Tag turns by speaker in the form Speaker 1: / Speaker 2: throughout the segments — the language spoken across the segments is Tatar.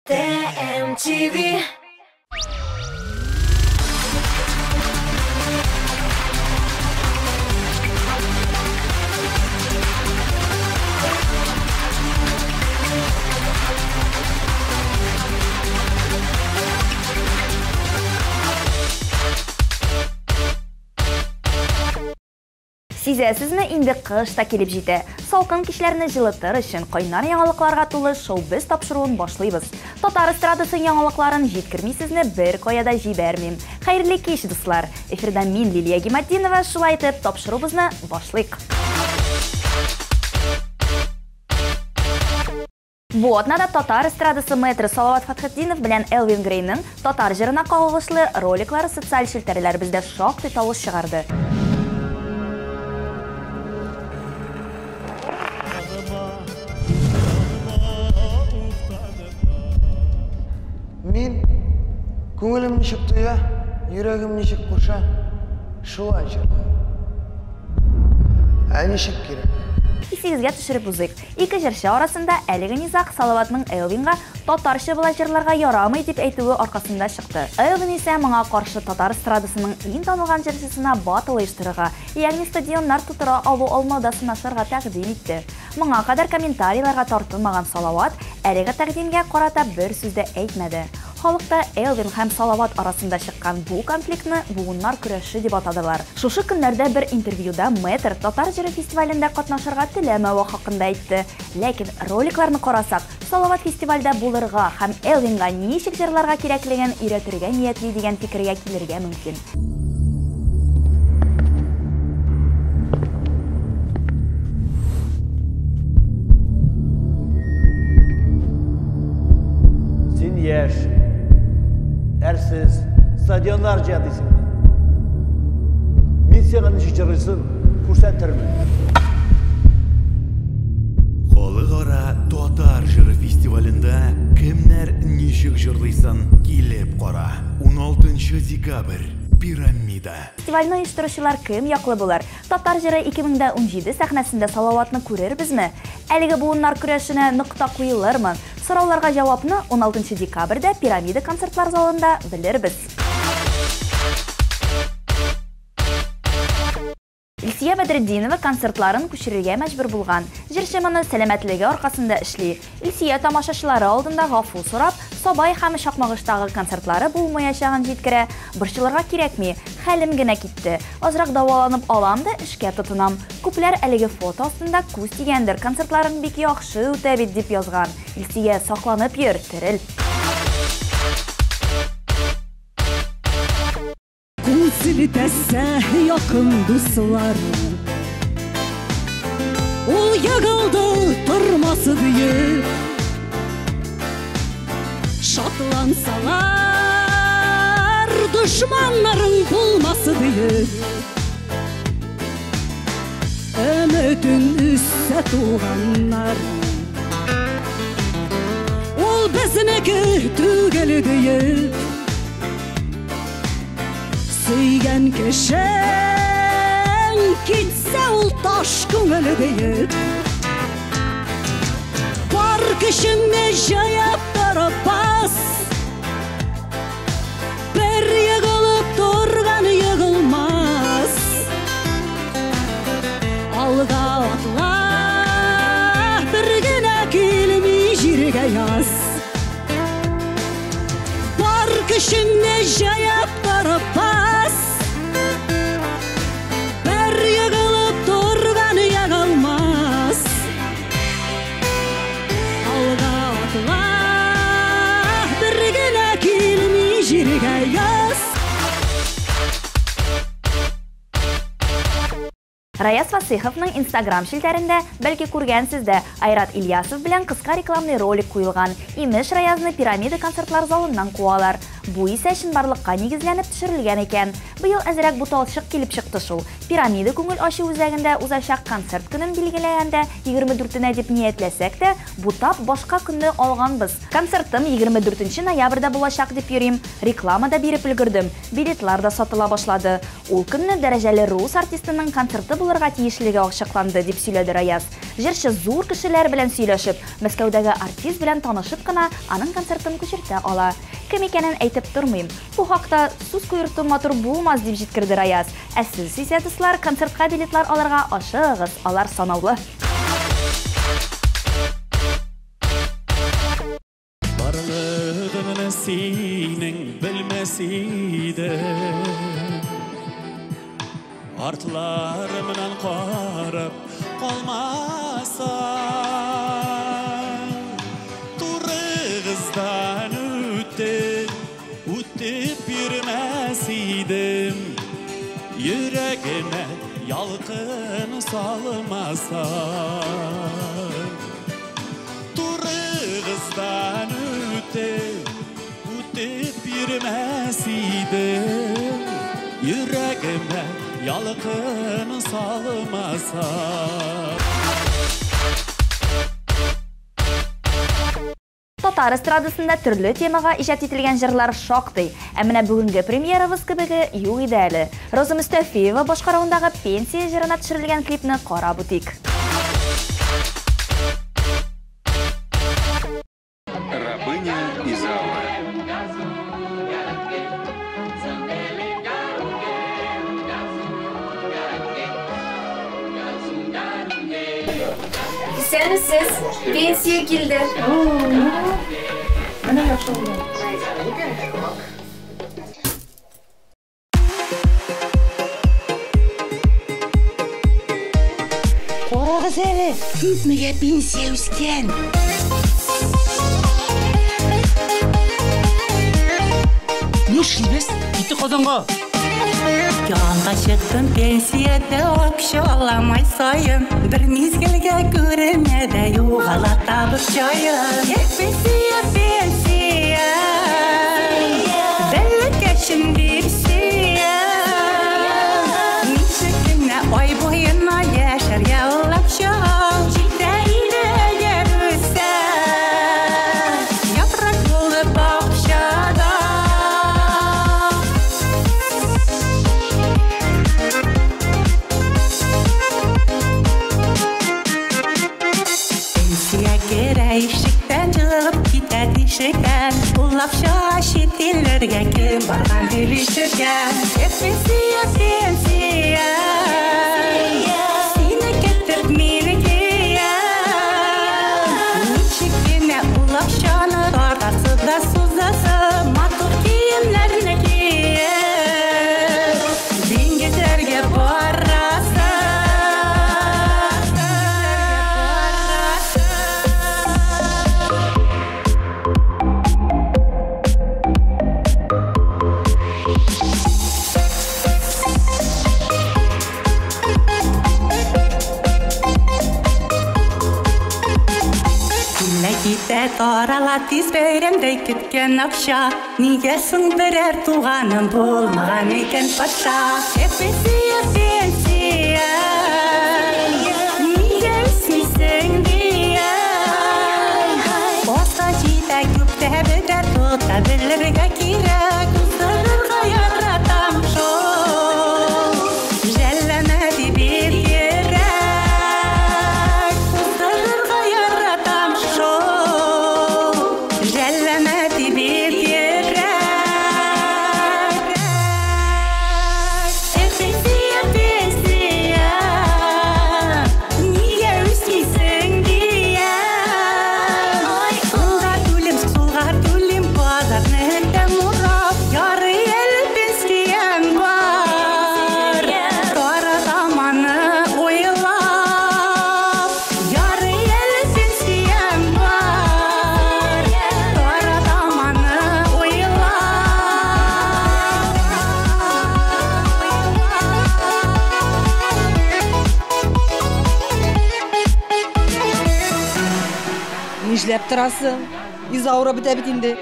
Speaker 1: TMTV.
Speaker 2: Сизәсезме, инде кыш та килеп җитә. Салкын кичләрне җылытыр өчен кайнар яңалыкларга тулы шоу-без тапшыруын башлыйбыз. Татар эстрадасы яңалыкларын җиткерми сезне бер кая да җибәрмим. Хәерле кич, дуслар! Эфирда мин, Лилия Гиматдинова, шулай итеп, тапшыруыбызны башлыйк. Бу атнада татар эстрадасы мэтры Салават Фатхетдинов белән Элвин Грейның татар җырына кагылышлы роликлары социаль челтәрләребездә шактый тавыш чыгарды.
Speaker 3: Мин күңелем ничек тоя, йөрәгем ничек куша, шулай җырлыйм. Ә ничек кирәк?
Speaker 2: Исегезгә төшереп узыйк. Ике җырчы арасында әлеге низаг Салаватның Элвинга татарча болай җырларга ярамый дип әйтүе аркасында чыкты. Элвин исә моңа каршы татар эстрадасының иң танылган җырчысына батл оештырырга, ягъни стадионнар тутыра алу-алмауда сынашырга тәкъдим итте. Моңа кадәр комментарийларга тартынмаган Салават әлеге тәкъдимгә карата бер сүз дә әйтмәде. Халыкта Элвин һәм Салават арасында чыккан бу конфликтны буыннар көрәше дип атадылар. Шушы көннәрдә бер интервьюда мэтр татар җыры фестивалендә катнашырга теләмәве хакында әйтте. Ләкин роликларны карасак, Салават фестивальдә булырга һәм Элвинга ничек җырларга кирәклеген өйрәтергә ниятли дигән фикергә килергә мөмкин.
Speaker 4: Син яшь, әрсез, стадионнар җыя дисеңме? Мин сиңа ничек җырлыйсын күрсәтермен.
Speaker 5: Халыкара татар җыры фестивалендә кемнәр ничек җырлыйсын килеп кара. 16 декабрь, Пирамида.
Speaker 2: Фестивальне оештыручылар кем яклы булыр? Татар җыры 2017 сәхнәсендә Салаватны күрербезме? Әлеге буыннар көрәшенә нокта куелырмы? Сорауларга җавапны 16 декабрьдә Пирамида концертлар залында белербез. Илсөя Бәдретдинова концертларын күчерергә мәҗбүр булган. Җырчы моны сәламәтлеге аркасында эшли. Илсөя тамашачылары алдында гафу сорап, Сабай һәм Чакмагыштагы концертлары булмаячагын җиткерә. Борчылырга кирәкми, хәлем генә китте. Азрак дәваланып алам да эшкә тотынам. Күпләр әлеге фото астында күз тигәндер, концертларың бик яхшы үтә бит дип язган. Илсөя, сакланып йөр, терел.
Speaker 6: Кул селтәсә якын дусларым, ул егылды тормасы диеп, шатлансалар дошманнарың булмасы диеп, өметен өзсә туганнарың, ул безнеке түгел диеп. Сөйгән кешең китсә ул таш күңел диеп, бар көчеңне җыеп торып бас, бер егылып торган егылмас. Алга атла, бер генә килми җиргә яз. Бар көчеңне җыеп торып бас, бер егылып торган егылмас. Алга атла, бер генә килми җиргә яз.
Speaker 2: Раяз Фасыйховның Инстаграм челтәрендә, бәлки күргәнсез дә, Айрат Ильясов белән кыска рекламный ролик куелган. Имеш, Раязны Пирамида концертлар залыннан куалар. Бу исә чынбарлыкка нигезләнеп төшерелгән икән. Быел әзрәк буталчык килеп чыкты шул. Пирамида күңел ачу үзәгендә узачак концерт көнен билгеләгәндә 24-нә дип ниятләсәк тә, бутап башка көнне алганбыз. Концертым 24 ноябрьдә булачак дип йөрим. Реклама да биреп өлгердем. Билетлар да сатыла башлады. Ул көнне дәрәҗәле рус артистының концерты булырга тиешлеге ачыкланды, дип сөйләде Раяз. Җырчы зур кешеләр белән сөйләшеп, Мәскәүдәге артист белән танышып кына аның концертын күчертә ала. Кем икәнен әйтеп тормыйм. Бу хакта сүз куерту матур булмас, дип җиткерде Раяз. Ә сез исә, дуслар, концертка билетлар алырга ашыгыгыз, алар санаулы.
Speaker 1: Барлыгыңны синең белмәс идем. Артларымнан карап калмасаң, турыгыздан үтеп, үтеп йөрмәс идем. Йөрәгемә ялкын салмасаң, турыгыздан үтеп, үтеп йөрмәс идем. Йөрәгемә ялкын салмасаң.
Speaker 2: Татар эстрадасында төрле темага иҗат ителгән җырлар шактый. Ә менә бүгенге премьерабыз кебеге юк иде әле. Роза Мөстәфиева башкаруындагы Пенсия җырына төшерелгән клипны карап үтик.
Speaker 7: Рабыня Изаура.
Speaker 8: Исәнмесез, пенсия килде.
Speaker 9: Менә яхшы булды.
Speaker 10: Карагыз әле, күпмегә пенсия үскән.
Speaker 11: Нишлибез? Киттек Казанга.
Speaker 12: Яланга чыктым пенсиядә акча аламай саен. Бер мизгелгә күренә дә югала табып җаен. Пенсия, пенсия, бәләкәчем бирсия. Ничек кенә ай буена яшәргә ул акча. Җитә иде әгәр үссә, яфрак булып бакчада. Пенсия керә ишектән, чыгып китә тишектән. Ул акча чит илләргә кем барган белешергә. Пенсия, пенсия, сине көтеп минеке. Ничек кенә ул акчаны тартасы да сузасы, матур киемнәрне киеп, диңгезләргә барасы. Килә китә тарала тиз бәйрәмдәй көткән акча. Нигә соң берәр туганым булмаган икән патша? Пенсия, пенсия, нигә үсмисең дия. Аса җитә, күп тә бетә, тота белергә кирәк. Уздырырга яратам шул, жәлләмә дип иркерәк. Уздырырга яратам шул, жәлләмә дип иркерәк. Пенсия, пенсия, нигә үсмисең дия. Уңга түлим, сулга түлим, базарны һәм урап. Ярый әле пенсиям бар, таратам аны уйлап. Ярый әле пенсиям бар, таратам аны уйлап.
Speaker 9: Нишләп торасың? Изаура бетә бит инде.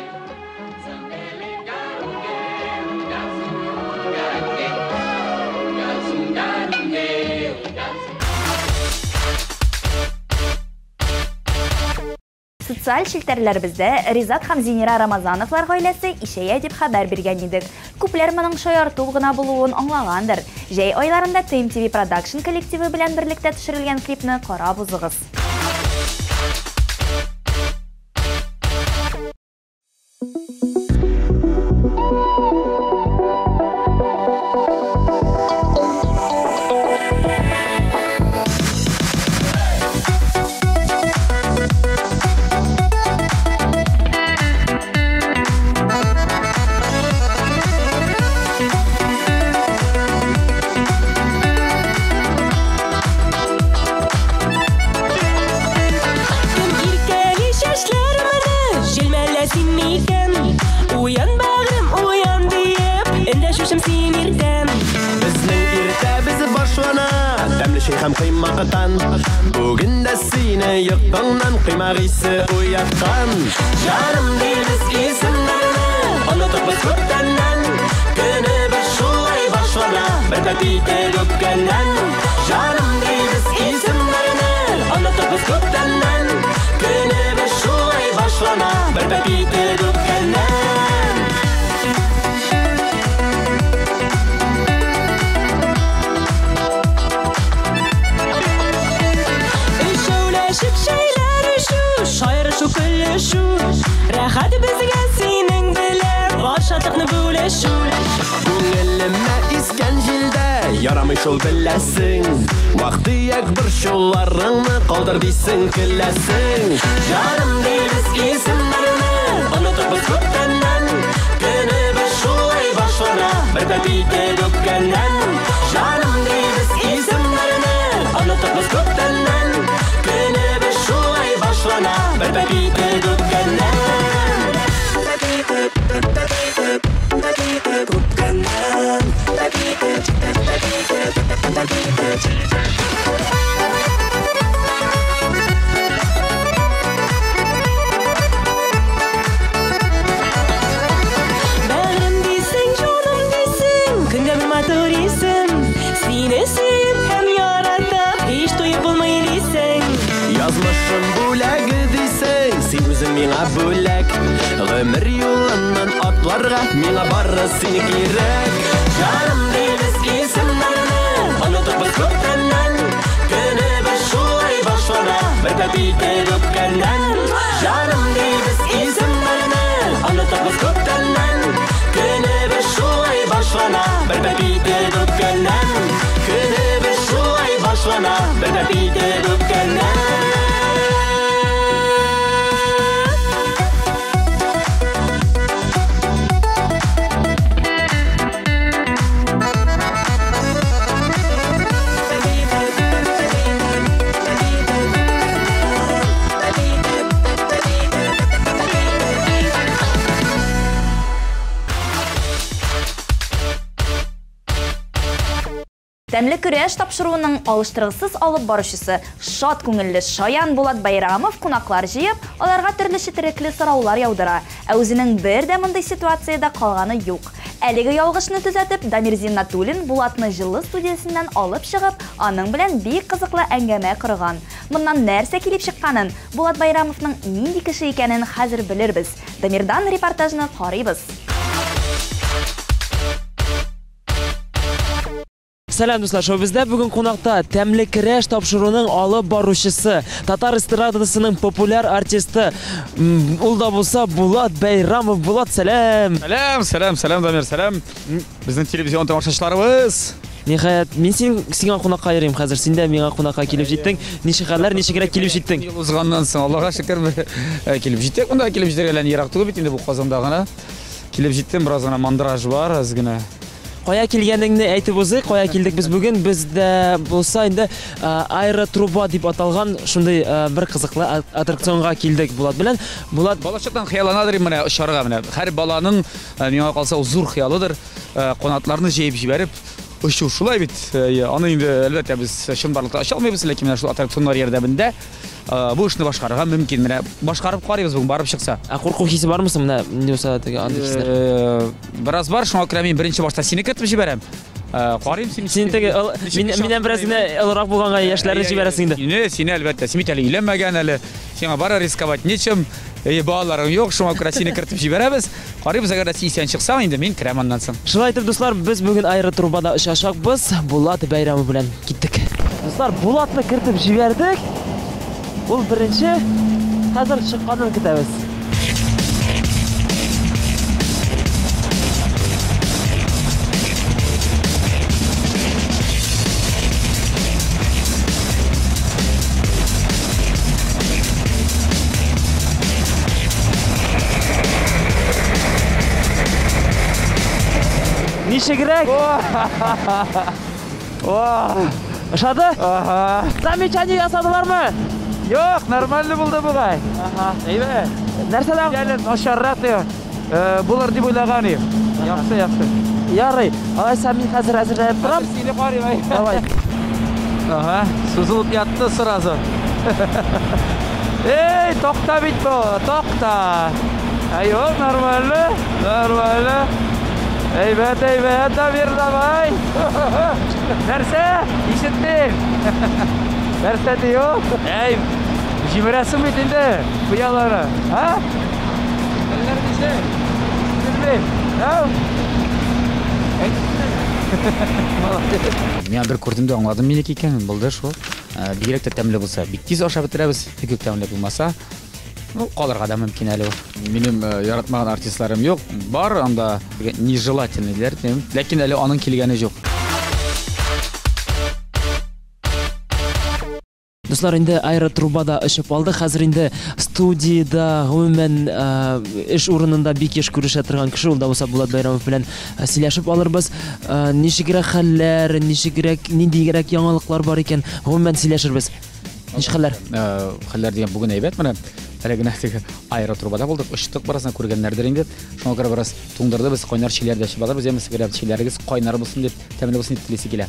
Speaker 2: Социаль челтәрләребездә Ризат һәм Зинира Рамазановлар гаиләсе ишәя дип хәбәр биргән идек. Күпләр моның шаярту гына булуын аңлагандыр. Җәй айларында TMTV Production коллективы белән берлектә төшерелгән клипны карап узыгыз.
Speaker 13: Кем иркәли чәчләремне, җилмәлә син микән? Уян, бәгърем, уян диеп, эндәшүчем син иртән.
Speaker 14: Безнең иртәбез башлана тәмле чәй һәм коймактан. Бүген дә сине йокыңнан коймак исе уяткан.
Speaker 13: Җаным дибез исемнәрне, онытып без күптәннән. Көнебез шулай башлана, бер тәти итеп үпкәннән. Җаным дибез исемнәрне, онытып без күптәннән. Көнебез шулай башлана, бер тәти итеп үпкәннән. Өчәүләшеп чәйләр эчү, шаярышу, көлешү. Рәхәт безгә синең белән бар шатлыкны бүлешү.
Speaker 14: Күңелемә искән җилдә ярамый шул беләсең. Вак-төяк борчуларыңны калдыр дисең, көләсең.
Speaker 13: Җаным дибез исемнәрне, онытып без күптәннән. Көнебез шулай башлана, бер тәти итеп үпкәннән. Җаным дибез исемнәрне, онытып без күптәннән. Көнебез шулай башлана, бер тәти итеп үпкәннән. Бәгърем дисең, җаным дисең, көнгә бер матур исем. Сине сөеп һәм яратып, һич туеп булмый дисең.
Speaker 14: Язмышым бүләге дисең, син үзең миңа бүләк. Гомер юлыннан атларга миңа бары син кирәк.
Speaker 13: Җаным дибез исемнәрне, онытып без күптәннән. Көнебез шулай башлана, бер тәти итеп үпкәннән. Җаным дибез исемнәрне, онытып без күптәннән. Көнебез шулай башлана, бер тәти итеп үпкәннән. Көнебез шулай башлана, бер тәти итеп үпкәннән.
Speaker 2: Тәмле көрәш тапшыруының алыштыргысыз алып баручысы, шат күңелле шаян Булат Байрамов кунаклар җыеп, аларга төрле четерекле сораулар яудыра. Ә үзенең бер дә мондый ситуациядә калганы юк. Әлеге ялгышны төзәтеп, Дамир Зиннатуллин Булатны җылы студиясеннән алып чыгып, аның белән бик кызыклы әңгәмә корган. Моннан нәрсә килеп чыкканын, Булат Байрамовның нинди кеше икәнен хәзер белербез. Дамирдан репортажны карыйбыз.
Speaker 11: Сәлам, дуслар, шоу бездә бүген кунакта Тәмле көрәш тапшыруының алып баручысы, татар эстрадасының популяр артисты, ул да булса Булат Бәйрамов. Булат, сәлам.
Speaker 15: Сәлам, сәлам, сәлам, Дамир, сәлам. Безнең телевизион тамашачыларыбыз.
Speaker 11: Ниһаять, мин син сиңа кунакка йөрим хәзер. Син дә миңа кунакка килеп җиттең. Ничек хәлләр, ничегрәк килеп җиттең?
Speaker 15: Ел узганнан соң, Аллага шөкер, килеп җиттек. Монда килеп җитәргә әллә ни ерак түгел бит инде, бу Казанда гына. Килеп җиттем, бераз гына мандраж бар, әз генә.
Speaker 11: Кая килгәнеңне әйтеп узыйк, кая килдек без бүген? Бездә булса инде аэротруба дип аталган шундый бер кызыклы аттракционга килдек Булат белән. Булат
Speaker 15: балачактан хыялланадыр менә очарга менә. Һәр баланың, миңа калса, ул зур хыялыдыр. Канатларны җәеп җибәреп очу, шулай бит. Аны инде әлбәттә без чынбарлыкта оча алмыйбыз, ләкин менә шул аттракционнар ярдәмендә бу эшне башкарырга мөмкин. Менә башкарып карыйбыз бүген, барып чыкса.
Speaker 11: Ә курку хисе бармы соң менә нинди булса да теге андый хисләр?
Speaker 15: Бераз бар, шуңа күрә мин беренче башта сине кертеп җибәрәм. Карыйм син.
Speaker 11: Син теге миннән бераз генә олырак булганга яшьләрне җибәрәсең инде.
Speaker 15: Сине, сине әлбәттә. Син бит әле өйләнмәгән әле. Сиңа бары рисковать нечем. Әйе, балаларың юк, шуңа күрә сине кертеп җибәрәбез. Карыйбыз, әгәр дә син исән чыксаң, инде мин керәм аннан соң.
Speaker 11: Шулай итеп, дуслар, без бүген аэротрубада очачакбыз. Булат Бәйрәмов белән киттек. Дуслар, Булатны кертеп җибәрдек. Ул беренче. Хәзер чыкканын көтәбез. Ничегрәк? Ошады?
Speaker 15: Ага.
Speaker 11: Замечание ясадылармы?
Speaker 15: Юк, нормально булды бугай.
Speaker 11: Ага.
Speaker 15: Әйбәт.
Speaker 11: Нәрсәдән?
Speaker 15: Әле начаррак булыр дип уйлаган идем. Яхшы, яхшы.
Speaker 11: Ярый. Алайса мин хәзер әзерләнеп торам.
Speaker 15: Сине карыйм.
Speaker 11: Давай.
Speaker 15: Ага, сузылып ятты сразу. Эй, токта бит бу, токта. Әйо, нормально, нормально. Әйбәт, әйбәт, Дамир, давай. Нәрсә? Ишеттем. Нәрсә ди ул? Әй, җибәрәсең бит инде пыялары. А? Телләр ничек? Белмим. Әу. Мин бер күрдем дә аңладым минеке икәнен, булды шул. Бигрәк тә тәмле булса, бик тиз ашап бетерәбез. Бик үк тәмле булмаса, ну, калырга да мөмкин әле ул. Минем яратмаган артистларым юк. Бар анда нежелательныйлар, ләкин әле аның килгәне юк.
Speaker 11: Дуслар, инде аэротрубада очып алдык. Хәзер инде студиядә, гомумән, эш урынында бик еш күрешә торган кеше, ул да булса Булат Байрамов белән сөйләшеп алырбыз. Ничегрәк хәлләр, ничегрәк, ниндигрәк яңалыклар бар икән, гомумән сөйләшербез. Ничек хәлләр?
Speaker 15: Хәлләр дигән бүген әйбәт менә. Әле генә теге аэротрубада булдык, очтык бераздан күргәннәрдер инде. Шуңа күрә бераз туңдырды без, кайнар чәйләр дә эчеп алырбыз. Яме сигәрә чәйләрегез кайнар булсын дип, тәмле булсын дип телисе килә.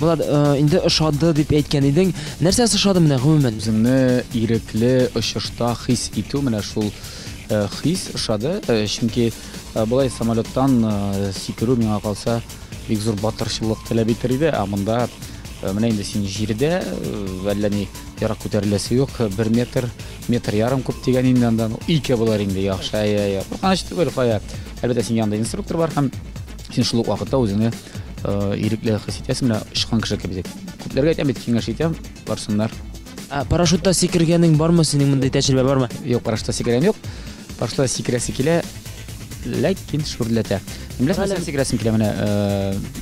Speaker 11: Булат, инде ошады дип әйткән идең. Нәрсәсе ошады менә гомумән?
Speaker 15: Үзеңне ирекле очышта хис итү, менә шул хис ошады. Чөнки болай самолеттан сикерү миңа калса бик зур батырчылык таләп итер иде. Ә монда менә инде син җирдә, әллә ни ерак күтәреләсе юк, бер метр, метр ярым күп дигән инде андан. Ике булыр инде яхшы. Әй, әй, әй. Куркыныч түгел, кая. Әлбәттә, синең янында инструктор бар һәм син шул ук вакытта үзеңне ирекле хис итәсең, менә очкан кеше кебек. Күпләргә әйтәм бит, киңәш итәм, барсыннар.
Speaker 11: Ә парашютта сикергәнең бармы синең, мондый тәҗрибә бармы?
Speaker 15: Юк, парашютта сикергән юк. Парашютта сикерәсе килә, ләкин шүрләтә. Мин беләсең, нәрсә сикерәсем килә менә,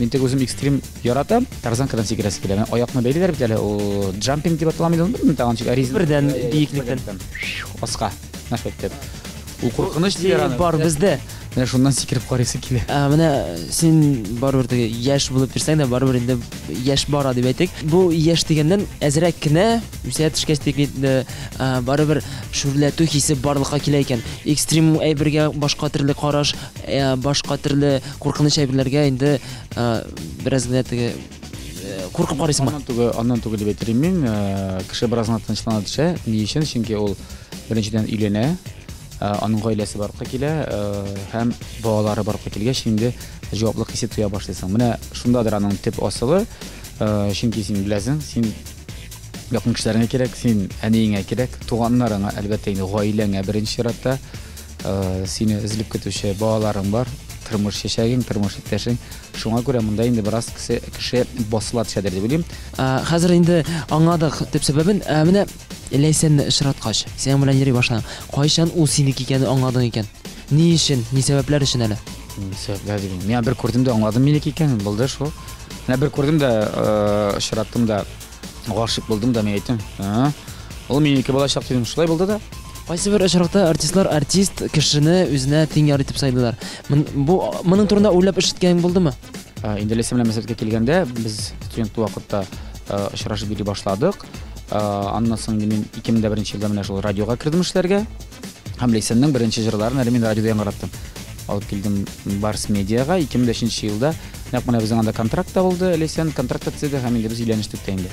Speaker 15: мин теге үзем экстрим яратам, тарзанкадан сикерәсе килә. Менә аякны бәйлиләр бит әле, ул джампинг дип атала инде, белмим тагын ничек, резин.
Speaker 11: Бердән биеклектән.
Speaker 15: Аска, менә шулай итеп. Ул куркыныч диләр аны.
Speaker 11: Бар бездә.
Speaker 15: Менә шуннан сикереп карыйсы килә.
Speaker 11: Ә, менә син барыбер теге яшь булып йөрсәң дә, барыбер инде яшь бара дип әйтик. Бу яшь дигәннән әзрәк кенә үсә төшкәч дип инде, барыбер шүрләтү хисе барлыкка килә икән. Экстрим әйбергә башка төрле караш, башка төрле куркыныч әйберләргә инде бераз генә теге куркып карыйсыңмы?
Speaker 15: Аннан түгел, аннан түгел дип әйтер идем мин. Кеше бераз гына тынычлана төшә. Ни өчен? Чөнки ул беренчедән өйләнә, аның гаиләсе барлыкка килә, һәм балалары барлыкка килгәч инде җаваплылык хисе тоя башлыйсың. Менә шундадыр аның төп асылы. Чөнки син беләсең, син якын кешеләреңә кирәк, син әниеңә кирәк, туганнарыңа, әлбәттә инде гаиләңә беренче чиратта, сине өзелеп көтүче балаларың бар, тормыш чәчәгең, тормыш иптәшең. Шуңа күрә монда инде бераз кеше басыла төшәдер дип уйлыйм.
Speaker 11: Хәзер инде аңладык төп сәбәбен. Менә Ләйсәнне очраткач, синең белән йөри башлаган, кайчан ул синеке икәнен аңладың икән? Ни өчен, ни сәбәпләр өчен әле?
Speaker 15: Ни сәбәпләр дигән? Мин бер күрдем дә аңладым минеке икәнен, булды шул. Менә бер күрдем дә, очраттым да, гашыйк булдым да, мин әйттем, ул минеке булачак дидем, шулай булды да.
Speaker 11: Кайсы бер очракта артистлар артист кешене үзенә тиң яр итеп сайлыйлар. Бу моның турында уйлап ишеткән булдымы?
Speaker 15: Инде Ләйсән белән мәсәләгә килгәндә, без студент вакытта очрашып йөри башладык. Аннан соң инде мин ике мең дә беренче елда менә шул радиога кердем эшләргә. Һәм Ләйсәннең беренче җырларын әле мин радиода яңгыраттым. Алып килдем Барс Медиага ике мең дә өченче елда. Нәкъ менә безнең анда контракт та булды, Ләйсән контракт та төзеде һәм инде без өйләнештек тә инде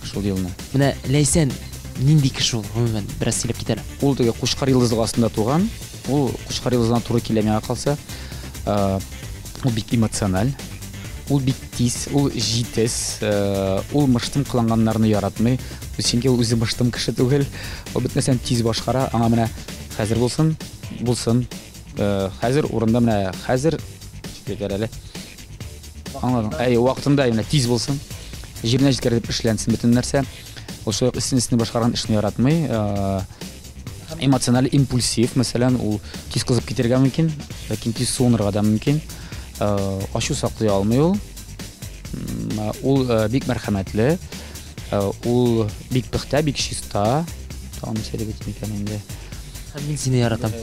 Speaker 15: шул елны.
Speaker 11: Менә Ләйсән нинди кеше ул, гомумән, бераз сөйләп кит әле.
Speaker 15: Ул теге Кучкар йолдызлыгы астында туган. Ул Кучкар йолдызына туры килә миңа калса. Ул бик эмоциональ. Ул бик тиз, ул җитез, ул мыштым кыланганнарны яратмый. Чөнки ул үзе мыштым кеше түгел. Ул бөтен нәрсәне тиз башкара. Аңа менә хәзер булсын, булсын. Хәзер урында менә хәзер әйтәр әле. Аңладың? Әй, вакытында менә тиз булсын. Җиренә җиткереп эшләнсен бөтен нәрсә. Ул шулай ук өстен-өстенә башкарган эшне яратмый. Эмоциональ импульсив, мәсәлән, ул тиз кызып китәргә мөмкин, ләкин тиз суынырга да мөмкин. Ачу саклый алмый ул. Ул бик мәрхәмәтле, ул бик пөхтә, бик чиста. Тагын нәрсә дип әйтим икән инде?
Speaker 11: Һәм мин сине яратам.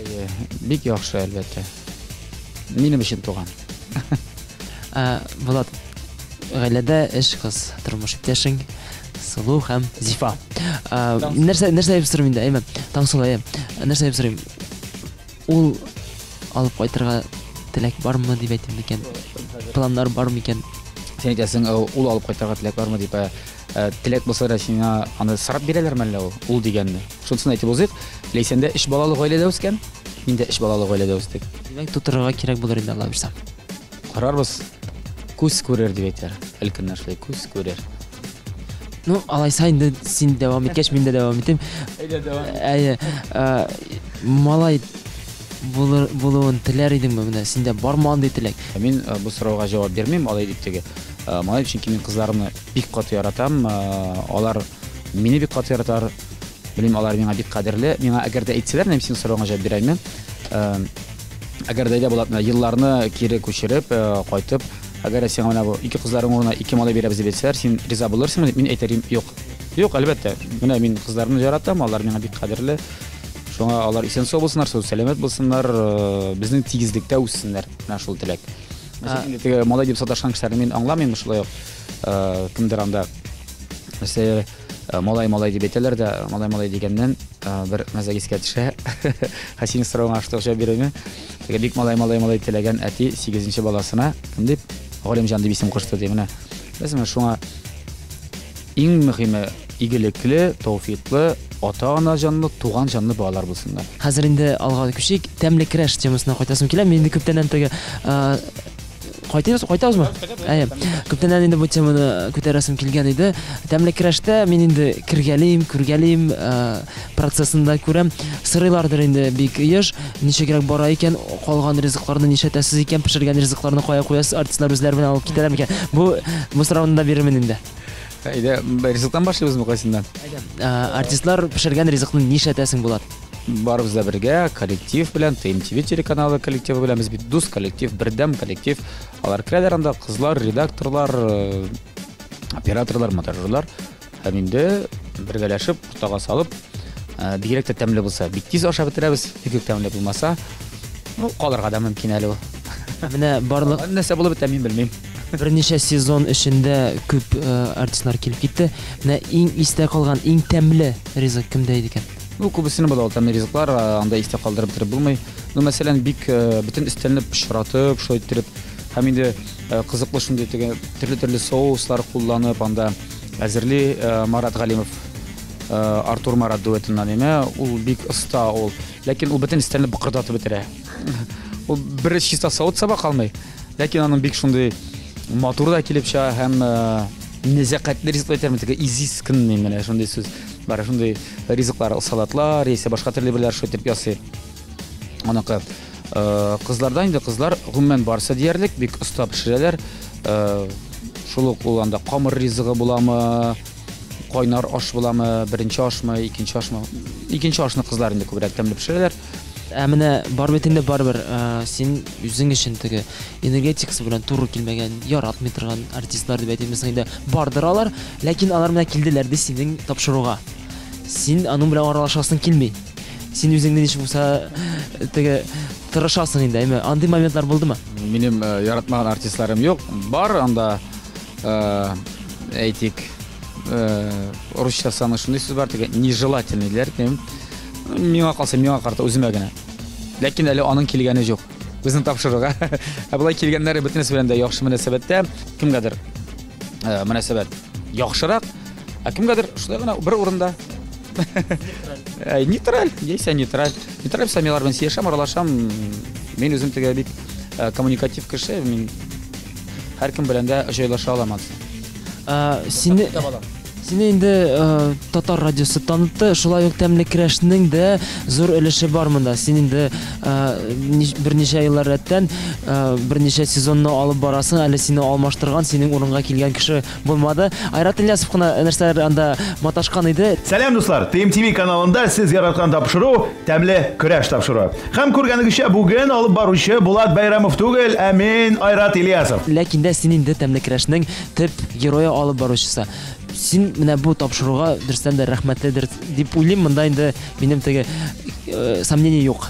Speaker 15: Бик яхшы, әлбәттә. Минем өчен туган.
Speaker 11: Булат, гаиләдә өч кыз, тормыш иптәшең, Сылу һәм Зифа. Нәрсә нәрсә дип сорыйм инде, әйме? Таңсылу, әйе. Нәрсә дип сорыйм? Ул алып кайтырга теләк бармы дип әйтим микән? Планнар бар микән?
Speaker 15: Син әйтәсең, ул алып кайтырга теләк бармы дип. Теләк булса да сиңа аны сорап бирәләрме әллә ул? Ул дигәнне. Шунысын әйтеп узыйк. Ләйсән дә өч балалы гаиләдә үскән. Мин дә өч балалы гаиләдә үстек.
Speaker 11: Димәк, тутырырга кирәк булыр инде, Алла бирсә.
Speaker 15: Карарбыз. Күз күрер дип әйтәр. Өлкәннәр шулай күз күрер.
Speaker 11: Ну, алайса инде син дәвам иткәч, мин дә дәвам итим.
Speaker 15: Әйдә дәвам.
Speaker 11: Әйе, малай булыр, булуын теләр идеңме? Менә синдә бармы андый теләк?
Speaker 15: Мин бу сорауга җавап бирмим, алай дип теге. Малай, чөнки мин кызларымны бик каты яратам. Алар мине бик каты яраталар. Белмим, алар миңа бик кадерле. Миңа әгәр дә әйтсәләр, мин синең соравыңа җавап бирә алмыйм. Әгәр дә әйдә Булат, менә елларны кире күчереп, кайтып, әгәр дә сиңа менә бу ике кызларың урынына ике малай бирәбез дип әйтсәләр, син риза булырсыңмы дип, мин әйтер идем, юк. Юк, әлбәттә. Менә мин кызларымны яратам, алар миңа бик кадерле. Шуңа алар исән-сау булсыннар, сау-сәламәт булсыннар, безнең тигезлектә үссеннәр. Менә шул теләк. Мәсәлән, инде теге малай дип саташкан кешеләрне мин аңламыйм, шулай ук кемдер анда нәрсә малай малай дип әйтәләр дә, малай малай дигәннән бер мәзәк искә төшә. Һә синең соравыңа шушы җавап бирәме? Теге бик малай малай малай теләгән әти сигезенче баласына кем дип Галимҗан дип исем кушты ди. Менә беләсеңме, шуңа иң мөһиме игелекле, тәүфиклы, ата-ана җанлы, туган җанлы балалар булсыннар.
Speaker 11: Хәзер инде алга күчик. Тәмле керәш темасына кайтасым килә. Мин инде күптәннән теге Кайтабыз, кайтабызмы? Әйе. Күптәннән инде бу теманы күтәрәсем килгән иде. Тәмле керәштә мин инде кергәлим, күргәлим, процессын да күрәм. Сорыйлардыр инде бик еш, ничегрәк бара икән, калган ризыкларны нишләтәсез икән, пешергән ризыкларны кая куясыз, артистлар үзләре белән алып китәләр микән? Бу бу сорауны да бирермен инде.
Speaker 15: Әйдә, ризыктан башлыйбызмы кайсыннан?
Speaker 11: Әйдә. Артистлар пешергән ризыкны нишләтәсең, Булат?
Speaker 15: Барыбыз да бергә, коллектив белән, ТМТВ телеканалы коллективы белән, без бит дус коллектив, бердәм коллектив. Алар керәләр анда, кызлар, редакторлар, э, операторлар, монтажерлар. Һәм инде бергәләшеп, уртага салып, э, бигрәк тә тәмле булса, бик тиз ашап бетерәбез, бик үк тәмле булмаса, ну, калырга да мөмкин әле ул.
Speaker 11: Менә барлык
Speaker 15: нәрсә булып бетә, мин белмим.
Speaker 11: Берничә сезон эчендә күп э, артистлар килеп китте. Менә иң истә калган, иң тәмле ризык кемдә иде икән?
Speaker 15: Ну, күбесенең була ул тәмле ризыклар, анда истә калдырып бетереп булмый. Ну, мәсәлән, бик бөтен өстәлне пычратып, шулай иттереп, һәм инде кызыклы шундый теге төрле-төрле соуслар кулланып, анда әзерли Марат Галимов, Артур Марат дуэтыннан име, ул бик оста ул. Ләкин ул бөтен өстәлне быкырдатып бетерә. Ул бер чиста савыт-саба калмый. Ләкин аның бик шундый матур да килеп чыга һәм нәзакәтле ризык әйтәрмен, теге изысканный менә шундый сүз. Бар шундый ризыклар, салатлар, яисә башка төрле берләр шулай итеп ясый. Аныкы кызларда инде кызлар гомумән барысы диярлек бик оста пешерәләр. Шул ук ул анда камыр ризыгы буламы, кайнар аш буламы, беренче ашмы, икенче ашмы. Икенче ашны кызлар инде күбрәк тәмле пешерәләр.
Speaker 11: Ә менә бар бит инде барыбер син үзең өчен теге энергетикасы белән туры килмәгән, яратмый торган артистлар дип әйтимме соң инде, бардыр алар, ләкин алар менә килделәр ди синең тапшыруга. Син аның белән аралашасың килми. Син үзеңне ничек булса теге тырышасың инде, әйме? Андый моментлар булдымы?
Speaker 15: Минем яратмаган артистларым юк. Бар анда, әйтик, русча саны шундый сүз бар, теге нежелательный диләр. Миңа калса, миңа карата үземә генә. Ләкин әле аның килгәне юк. Безнең тапшыруга. Ә болай килгәннәре бөтенесе белән дә яхшы мөнәсәбәттә. Кемгәдер мөнәсәбәт яхшырак, ә кемгәдер шулай гына бер урында. Нейтраль, яисә нейтраль. Нейтраль булса, мин алар белән сөйләшәм, аралашам. Мин үзем теге бик коммуникатив кеше, мин Һәркем белән дә җайлаша алам ансы.
Speaker 11: Сине Сине инде татар радиосы танытты, шулай ук Тәмле көрәшнең дә зур өлеше бар монда. Син инде берничә еллар рәттән берничә сезонны алып барасың, әле сине алмаштырган, синең урынга килгән кеше булмады. Айрат Ильясов кына нәрсәләр анда маташкан иде.
Speaker 16: Сәлам, дуслар! TMTV каналында сез яраткан тапшыру Тәмле көрәш тапшыруы. Һәм күргәнегезчә, бүген алып баручы Булат Бәйрәмов түгел, ә мин, Айрат Ильясов.
Speaker 11: Ләкин дә син инде Тәмле көрәшнең төп герое, алып баручысы. Син менә бу тапшыруга дөрестән дә рәхмәтледер дип уйлыйм. Монда инде минем теге э, сомнение юк.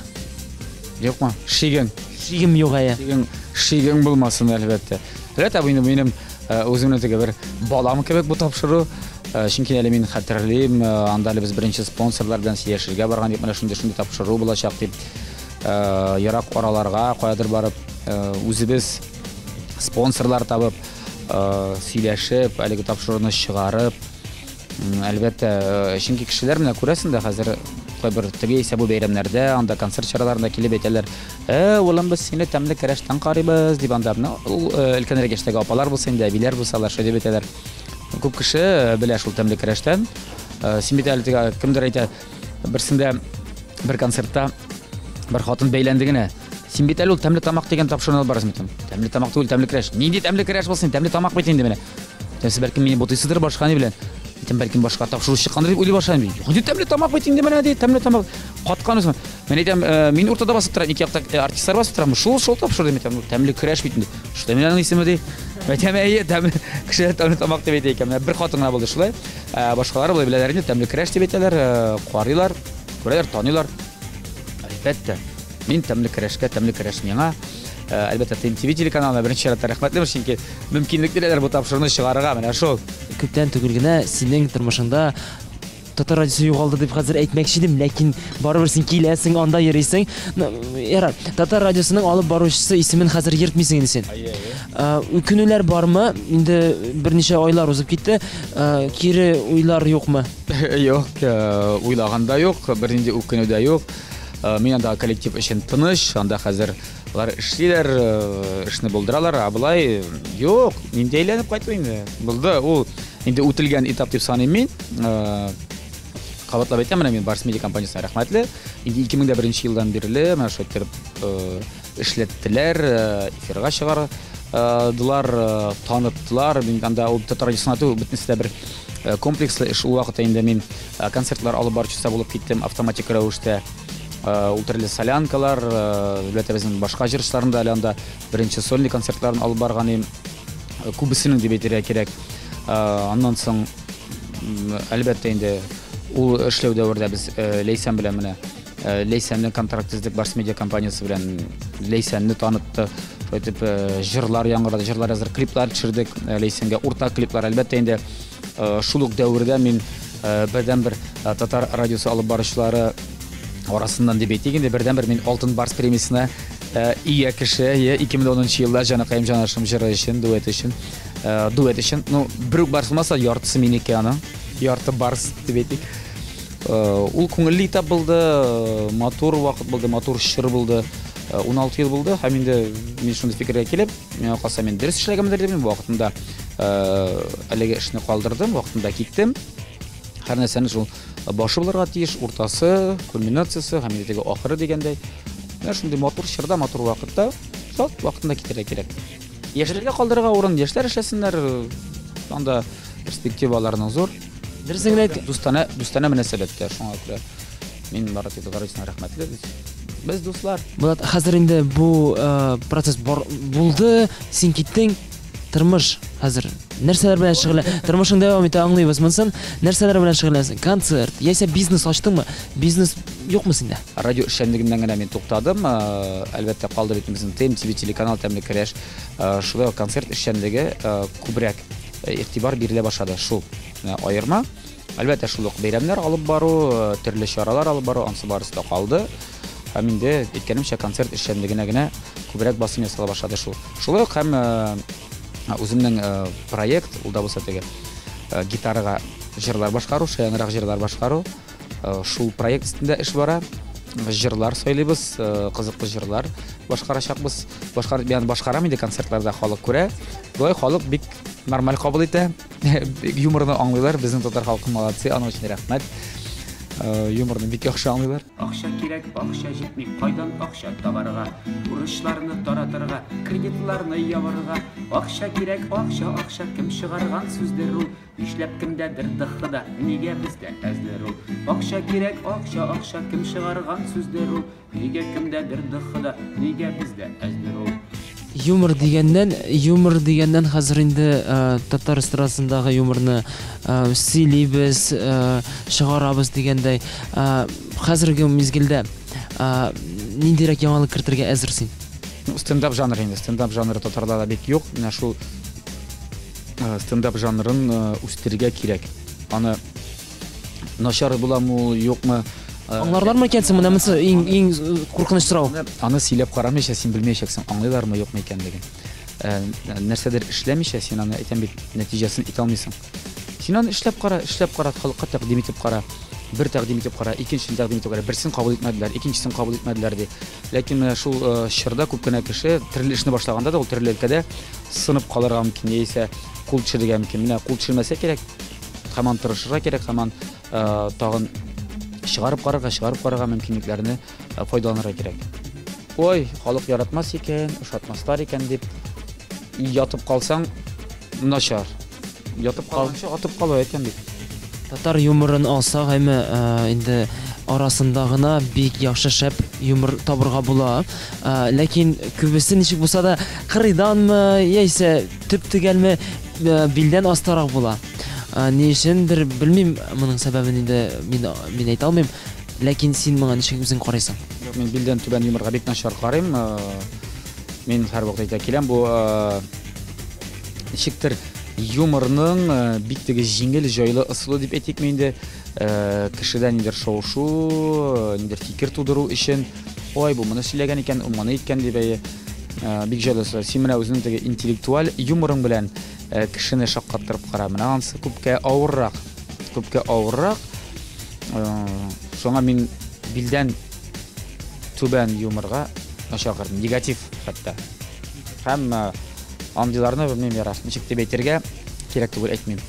Speaker 15: Юкмы? Шигең.
Speaker 11: Шигем юк әйе.
Speaker 15: Шигең, шигең булмасын, әлбәттә. Әлбәттә, бу инде минем э, үземнең теге бер балам кебек бу тапшыру. Э, чөнки әле мин хәтерлим, анда әле без беренче спонсорлар белән сөйләшергә барган идек, менә шундый-шундый тапшыру булачак дип. Ерак араларга каядыр барып, үзебез спонсорлар табып, сөйләшеп, әлеге тапшыруны чыгарып, әлбәттә, чөнки кешеләр менә күрәсең дә хәзер кайбер теге исә бу бәйрәмнәрдә, анда концерт чараларында килеп әйтәләр, "Э, улым, без сине тәмле көрәштән карыйбыз", дип анда менә ул өлкәнрәк яшьтәге апалар булса инде, әбиләр булсалар, шулай дип әйтәләр. Күп кеше белә шул тәмле көрәштән. Син бит әле теге кемдер әйтә, берсендә бер концертта бер хатын бәйләнде генә. Син бит әле ул тәмле тамак дигән тапшыруны алып барасың бит. Тәмле тамак түгел, тәмле көрәш. Нинди тәмле көрәш булсын, тәмле тамак бит инде менә. Сез бәлкем мине бутыйсыздыр башка ни белән. Әйтәм, бәлкем башка тапшыру чыккандыр дип уйлый башладым. Юк, инде тәмле тамак бит инде менә ди, тәмле тамак. Каткан үзем. Мин әйтәм, «Э, мин уртада басып торам, ике якта э, артистлар басып торам. Шул шул тапшыру дим әйтәм, тәмле көрәш бит инде. Шулай мин аның исеме ди. Әйтәм, әйе, тәмле кешеләр тәмле тамак дип әйтә икән. Менә бер хатын гына булды шулай. Ә башкалары болай беләләр инде, тәмле көрәш дип әйтәләр, э, карыйлар, күрәләр, таныйлар. Әлбәттә. Мин тәмле көрәшкә, тәмле көрәш миңа. Э, әлбәттә, ТМТВ телеканалына беренче чиратта рәхмәтлемен, чөнки мөмкинлек бирәләр бу тапшыруны чыгарырга. Менә шул.
Speaker 11: Күптән түгел генә синең тормышыңда татар радиосы югалды дип хәзер әйтмәкче идем, ләкин барыбер син киләсең, анда йөрисең. Ну, ярар, татар радиосының алып баручысы исемен хәзер йөртмисең инде син. Э, үкенүләр бармы? Инде берничә айлар узып китте. Э, кире уйлар юкмы?
Speaker 15: Юк, уйлаган да юк, бернинди үкенү дә юк. Э, мин анда коллектив өчен тыныч, анда хәзер алар эшлиләр, э, эшне булдыралар, ә болай юк, нинди әйләнеп кайту инде. Булды, ул инде үтелгән этап дип саныйм мин. Э, кабатлап әйтәм, менә мин Барс Медиа компаниясенә рәхмәтле. Инде 2001 елдан бирле менә шулай иттереп эшләттеләр, эфирга чыгардылар, таныттылар. Мин анда ул татар радиосына түгел, бөтенесе дә бер комплекслы эш. Ул вакытта инде мин концертлар алып баручысы булып киттем автоматик рәвештә. Ул төрле солянкалар, әлбәттә, безнең башка җырчыларның да әле анда беренче сольный концертларын алып барган идем. Күбесенең дип әйтергә кирәк. Аннан соң, әлбәттә инде, ул эшләү дәвердә без Ләйсән белән менә Ләйсәнне контракт төздек Барс Медиа компаниясе белән. Ләйсәнне танытты. Шулай итеп җырлар яңгырады, җырлар яздырып, клиплар төшердек. Ләйсәнгә уртак клиплар. Әлбәттә инде шул ук дәвердә мин бердәнбер татар радиосы алып баручылары арасыннан дип әйтик инде, бердәнбер мин Алтын Барс премиясенә ия кеше, 2010 елда Җаныкаем җанашым җыры өчен, дуэт өчен, дуэт өчен. Ну, бер үк барс булмаса, яртысы минеке аның, ярты барс дип әйтик. Ул күңелле этап булды, матур вакыт булды, матур чор булды. 16 ел булды һәм инде мин шундый фикергә килеп, миңа калса мин дөрес эшләгәнмендер дип, вакытында әлеге эшне калдырдым, вакытында киттем. Һәр нәрсәнең шул башы булырга тиеш, уртасы, кульминациясе һәм инде теге ахыры дигәндәй. Менә шундый матур чорда, матур вакытта, шул вакытында китәргә кирәк. Яшьләргә калдырырга урын, яшьләр эшләсеннәр, анда перспективаларының зур.
Speaker 11: Дөресен генә әйт.
Speaker 15: Дустанә, дустанә мөнәсәбәттә, шуңа күрә мин бары тик татар радиосына рәхмәтле. Без дуслар.
Speaker 11: Булат, хәзер инде бу э, процесс бар, булды, син киттең. Тормыш хәзер нәрсәләр белән шөгыльлән? Тормышың дәвам итә, аңлыйбыз монысын. Нәрсәләр белән шөгыльләнәсең? Концерт, яисә бизнес ачтыңмы? Бизнес юкмы синдә?
Speaker 15: Радио эшчәнлегеннән генә мин туктадым. Э, әлбәттә, калды бит безнең ТМТВ телеканал тәмле көрәш. Э, шулай ук концерт эшчәнлеге э, күбрәк игътибар бирелә башлады. Шул аерма. Әлбәттә, шул ук бәйрәмнәр алып бару, төрле чаралар алып бару, ансы барысы да калды. Һәм инде, әйткәнемчә, концерт эшчәнлегенә генә күбрәк басым ясала башлады шул. Шулай ук һәм үземнең проект, ул да булса теге гитарага җырлар башкару, шаянрак җырлар башкару, шул проект өстендә эш бара. җырлар сайлыйбыз, кызыклы җырлар башкарачакбыз. Башкар, мин башкарам инде концертларда халык күрә. Болай халык бик нормаль кабул итә. Юморны аңлыйлар, безнең татар халкы молодцы, аның өчен рәхмәт. Юморны бик яхшы аңлыйлар.
Speaker 17: Акча кирәк, акча җитми, кайдан акча табарга? Бурычларны таратырга, кредитларны ябарга. Акча кирәк, акча, акча, кем чыгарган сүздер ул? Нишләп кемдәдер дыхы да, нигә бездә әздер ул? Акча кирәк, акча, акча, кем чыгарган сүздер ул? Нигә кемдәдер дыхы да, нигә бездә әздер ул?
Speaker 11: Юмор дигәннән, юмор дигәннән хәзер инде татар эстрадасындагы юморны сөйлибез, чыгарабыз дигәндәй, хәзерге мизгелдә ниндирәк яңалык кертергә әзер син?
Speaker 15: Ну, стендап жанры инде, стендап жанры татарда да бик юк. Менә шул стендап жанрын үстерергә кирәк. Аны начар буламы ул, юкмы?
Speaker 11: Аңларлармы икән соң? Менә монысы иң иң куркыныч сорау.
Speaker 15: Аны сөйләп карамыйча син белмәячәксең, аңлыйлармы, юкмы икәнлеген. Нәрсәдер эшләмичә син аны әйтәм бит, нәтиҗәсен итә алмыйсың. Син аны эшләп кара, эшләп кара, халыкка тәкъдим итеп кара. Бер тәкъдим итеп кара, икенчесен тәкъдим итеп кара. Берсен кабул итмәделәр, икенчесен кабул итмәделәр ди. Ләкин менә шул чорда күп кенә кеше төрле эшне башлаганда да ул төрле өлкәдә сынып калырга мөмкин, яисә кул төшерергә мөмкин. Менә кул төшермәсә кирәк, һаман тырышырга кирәк, һаман тагын чыгарып карарга, чыгарып карарга мөмкинлекләрне файдаланырга кирәк. Ой, халык яратмас икән, ошатмаслар икән дип ятып калсаң, начар. Ятып калганчы атып калу әйтәм бит.
Speaker 11: Татар юморын алсак, әмма инде арасында гына бик яхшы шәп юмор табырга була. Ләкин күбесе ничек булса да кырыйданмы, яисә төп-төгәлме билдән астарак була. Ни өчендер белмим, моның сәбәбен инде мин мин әйтә алмыйм. Ләкин син моңа ничек үзең карыйсың?
Speaker 15: Юк, мин билдән түбән юморга бик начар карыйм. Мин һәрвакыт әйтә киләм, бу ничектер юморның бик теге җиңел, җайлы ысулы дип әйтикме инде, кешедә нидер шау-шу, нидер фикер тудыру өчен, ой, бу моны сөйләгән икән, ул моны иткән дип, әйе, бик җайлы ысул. Син менә үзеңнең теге интеллектуаль юморың белән кешене шаккаттырып кара. Менә анысы күпкә авыррак. Күпкә авыррак. Шуңа мин билдән түбән юморга начар карыйм. Негатив хәтта. Һәм андыйларны белмим, ярар. Ничек дип әйтергә кирәк түгел, әйтмим.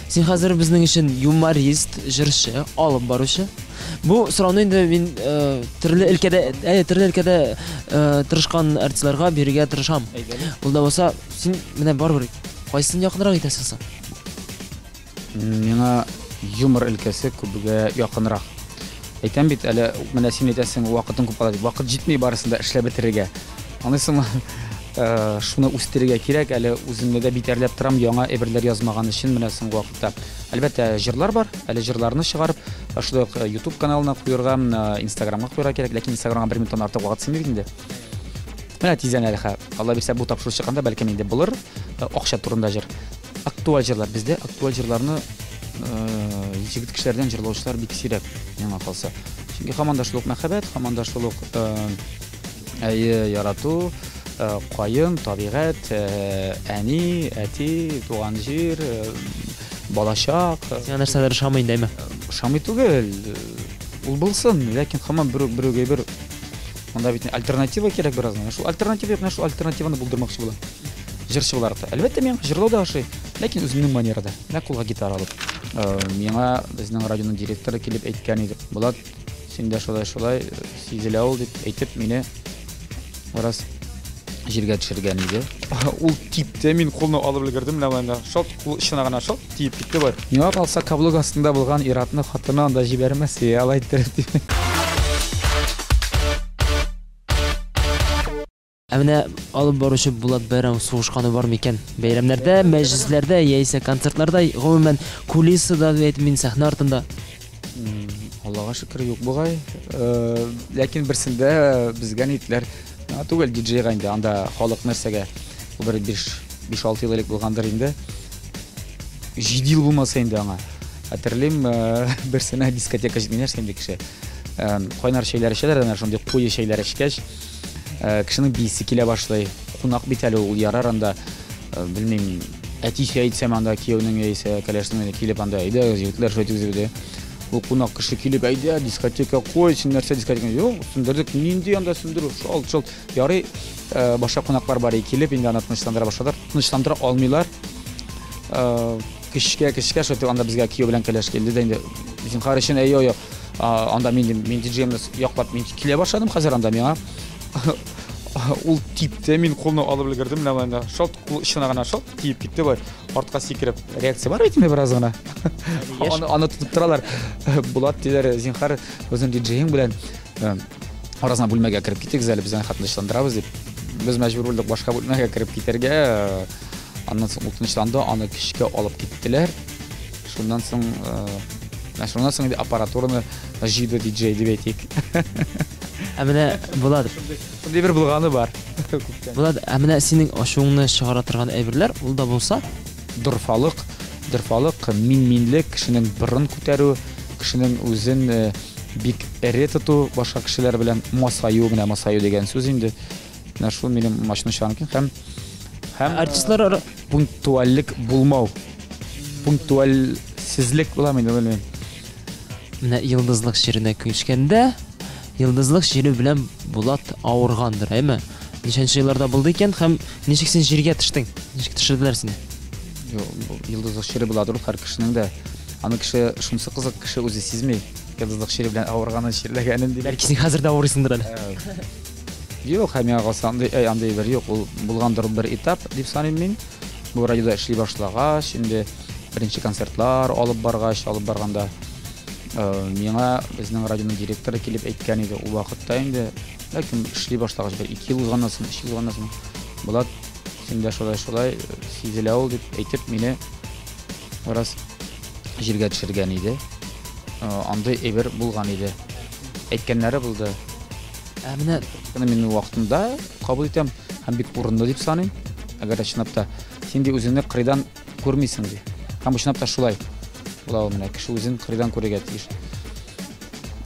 Speaker 11: Син хәзер безнең өчен юморист, җырчы, алып баручы. Бу сорауны инде мин төрле өлкәдә, төрле өлкәдә тырышкан артистларга бирергә тырышам. Ул да булса, Син менә барыбер кайсын якынрак итәсең соң?
Speaker 15: Миңа юмор өлкәсе күбгә якынрак. Әйтәм бит, әле менә син әйтәсең, вакытың күп кала дип. Вакыт җитми барысын да эшләп бетерергә. Аңлыйсыңмы? Шуны үстерергә кирәк, әле үземне дә битәрләп торам, яңа әйберләр язмаган өчен менә соңгы вакытта. Әлбәттә, җырлар бар, әле җырларны чыгарып, шулай ук YouTube каналына куерга, Instagram-га куярга кирәк, ләкин Instagram-га бер минуттан артык вакыт сыймый бит инде. Менә тиздән әле хә, Алла бирсә, бу тапшыру чыкканда бәлкем инде булыр акча турында җыр. Актуаль җырлар. Бездә актуаль җырларны җегет кешеләрдән җырлаучылар бик сирәк, миңа калса. Чөнки һаман да шул ук мәхәббәт, һаман да шул ук әйе, ярату, каен, табигать, әни, әти, туган җир, балачак.
Speaker 11: Сиңа нәрсәләр ошамый инде, әйме?
Speaker 15: Ошамый түгел. Ул булсын, ләкин һаман бер үк бер үк әйбер. Монда бит альтернатива кирәк бераз. Менә шул альтернатива юк, менә шул альтернативаны булдырмакчы булам. Җырчы буларак та. Әлбәттә, миңа җырлау да ошый, ләкин үземнең манерада. Менә кулга гитара алып. Миңа безнең радионың директоры килеп әйткән иде. Булат, син дә шулай-шулай сизелә ул дип әйтеп, мине бераз җиргә төшергән иде. Ул типте, мин кулны алып өлгердем, менә монда шалт, кул очына гына шалт тиеп китте бар. Миңа калса, каблук астында булган ир-атны хатыны анда җибәрмәс, алай иттереп дип.
Speaker 11: Ә менә алып баручы Булат Бәйрәмов сугышканы бар микән? Бәйрәмнәрдә, мәҗлесләрдә яисә концертларда, гомумән, кулисада дип әйтим мин, сәхнә артында.
Speaker 15: Аллага шөкер, юк бугай. Ләкин берсендә безгә нитләр, түгел, диджейга инде, анда халык нәрсәгә, ул бер 5-6 ел элек булгандыр инде. 7 ел булмаса инде аңа. Хәтерлим, берсенә дискотека җитми нәрсә инде кеше. Кайнар чәйләр эчәләр, әнә шундый куе чәйләр эчкәч, кешенең биисе килә башлый. Кунак бит әле ул ярар анда, белмим, әтисе әйтсәм анда кияүнең яисә кәләшнең килеп анда, әйдәгез, егетләр, шулай итегез дип. Ул кунак кеше килеп, әйдә, дискотека куй, син нәрсә дискотека? Юк, сүндердек. Нинди анда сүндерү? Шалт, шалт. Ярый, башка кунаклар бар килеп, инде аны тынычландыра башладылар. Тынычландыра алмыйлар. Кечкә, кечкә, шулай анда безгә кияү белән кәләш килде дә инде. Зинһар өчен, әйе, әйе. Анда мин мин диджейымны яклап мин килә башладым хәзер анда миңа. Ул типте, мин кулны алып өлгердем, менә анда шалт кул очына гына шалт тиеп китте болай. Артка сикереп. Реакция бар бит инде бераз гына. Аны, аны тотып торалар. Булат диләр, зинһар, үзең диджеең белән арасына бүлмәгә кереп китегез әле, без аны тынычландырабыз дип. Без мәҗбүр булдык башка бүлмәгә кереп китәргә. Аннан соң ул тынычланды, аны көчкә алып киттеләр. Шуннан соң, менә шуннан соң инде аппаратураны җыйды диджей дип әйтик.
Speaker 11: Ә менә Булат,
Speaker 15: шундый бер булганы бар. Күптән.
Speaker 11: Булат, ә менә синең ачуыңны чыгара торган әйберләр, ул да булса?
Speaker 15: Дорфалык, дорфалык, мин-минлек, кешенең борын күтәрү, кешенең үзен бик эре тоту, башка кешеләр белән масаю, менә масаю дигән сүз инде. Менә шул минем ачуны чыгара мөмкин һәм һәм
Speaker 11: артистлар
Speaker 15: пунктуальлек булмау. Пунктуальсезлек була инде, белмим.
Speaker 11: Менә йолдызлык чиренә күчкәндә, йолдызлык чире белән Булат авыргандыр, әйме? Ничәнче елларда булды икән һәм ничек син җиргә төштең? Ничек төшерделәр сине?
Speaker 15: Юк, йолдызлык чире буладыр ул һәр кешенең дә. Аны кеше шунысы кызык, кеше үзе сизми. Йолдызлык чире белән авырганын, чирләгәнен дип.
Speaker 11: Бәлки син хәзер дә авырыйсыңдыр әле.
Speaker 15: Юк, һәм миңа калса, андый, әй, андый бер юк. Ул булгандыр бер этап дип саныйм мин. Бу радиода эшли башлагач, инде беренче концертлар алып баргач, алып барганда миңа безнең радионың директоры килеп әйткән иде ул вакытта инде. Ләкин эшли башлагач, бер 2 ел узганнан соң, 3 ел узганнан соң, Булат, синдә шулай-шулай сизелә ул дип әйтеп, мине бераз җиргә төшергән иде. Андый әйбер булган иде. Әйткәннәре булды.
Speaker 11: Ә менә
Speaker 15: Моны мин вакытында кабул итәм һәм бик урынлы дип саныйм. Әгәр дә чынлап та син ди үзеңне кырыйдан күрмисең ди. Һәм бу чынлап та шулай була ул менә. Кеше үзен кырыйдан күрергә тиеш.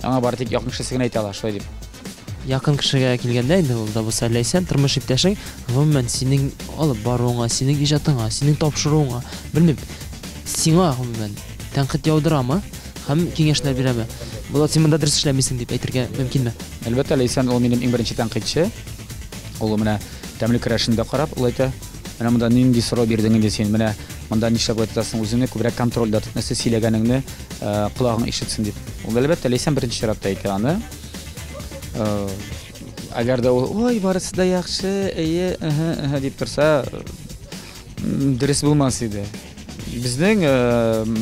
Speaker 15: Аңа бары тик якын кешесе генә әйтә ала шулай дип.
Speaker 11: Якын кешегә килгәндә инде ул да булса Ләйсән, тормыш иптәшең, гомумән синең алып баруыңа, синең иҗатыңа, синең тапшыруыңа, белмим, сиңа гомумән тәнкыйть яудырамы һәм киңәшләр бирәме? Булат, син монда дөрес эшләмисең дип әйтергә мөмкинме?
Speaker 15: Әлбәттә, Ләйсән ул минем иң беренче тәнкыйтьче. Ул менә тәмле көрәшне дә карап, ул әйтә, менә монда нинди сорау бирдең инде син, менә монда нишләп болай тотасың, үзеңне күбрәк контрольдә тот, нәрсә сөйләгәнеңне колагың ишетсен дип. Ул әлбәттә, Ләйсән беренче чиратта әйтә аны. Әгәр дә ул, ой, барысы да яхшы, әйе, әһә, әһә дип торса, дөрес булмас иде. Безнең